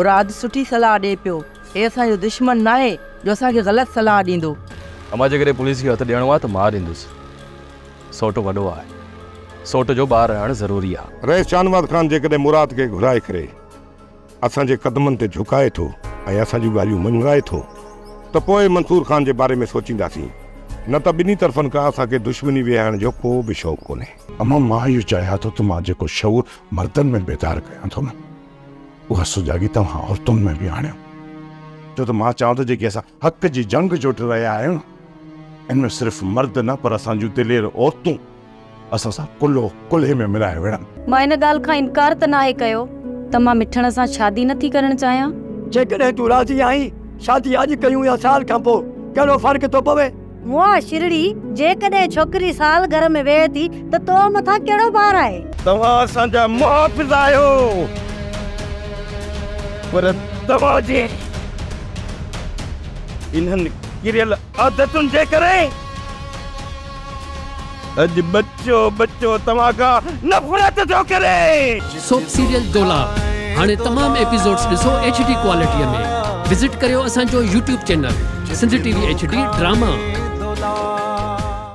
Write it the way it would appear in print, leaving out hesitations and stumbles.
مراد سٺي صلاح ڏئي پيو. هي اسان جو دشمن ناهي جو اسان کي غلط صلاح ڏيندو. امان جيڪڏهن پوليس کي هٿ ڏيڻو آهي ته مان ڏيندس. سوٽ وڏو آهي. سوٽ جو ٻار رهڻ ضروري آهي. رئيس شاهنواز خان جيڪڏهن مراد کي گهرائي ڪري اسان جي قدمن تي جهڪائي ٿو ۽ اسان جون ڳالهيون مڃرائي ٿو ته پوء منصور خان جي باري ۾ سوچينداسين، نه ته ٻنهي طرفن کان اسان کي دشمني ويهائڻ جو ڪو به شوق ڪونهي. امان مان اهو چاهيان ٿو ته مان جيڪو شعور مردن ۾ بيدار ڪيان ٿو نه اها سجاڳي توهان عورتن ۾ به آڻيو، ڇو ته مان چاهيان ٿو جيڪي اسان حق جي جنگ جوٽي رهيا آهيون ان ۾ صرف مرد نه پر اسان جون دلير عورتون اسان سان ڪلهو ڪلهي ۾ ملائي وڙهن. مان ان ڳالهه کان انڪار ته ناهي ڪيو ته مان مٺڻ سان شادي نه ٿي ڪرڻ چاهيان. جيڪڏهن تون راضي آهين، شادي اڄ ڪيون يا سال کان پوء، ڪهڙو فرق ٿو پوي؟ مئا شرڙي، جيڪڏهن ڇوڪري سال گهر ۾ ويهي ٿي ته تو مٿان ڪهڙو بار آهي؟ توهان اسان جا محافظ آهيو، پر توهان جي انهن ڪريل عادتن جي ڪري اڄ ٻچو ٻچو توهان کان نفرت ٿو ڪري. سوپ سيريل دولاب هاڻي تمام ايپيسوڊز ڏسو ايڇ ڊي ڪوالٽي ۾. وزٽ ڪريو اسان جو YouTube channel Sindh T V H D drama.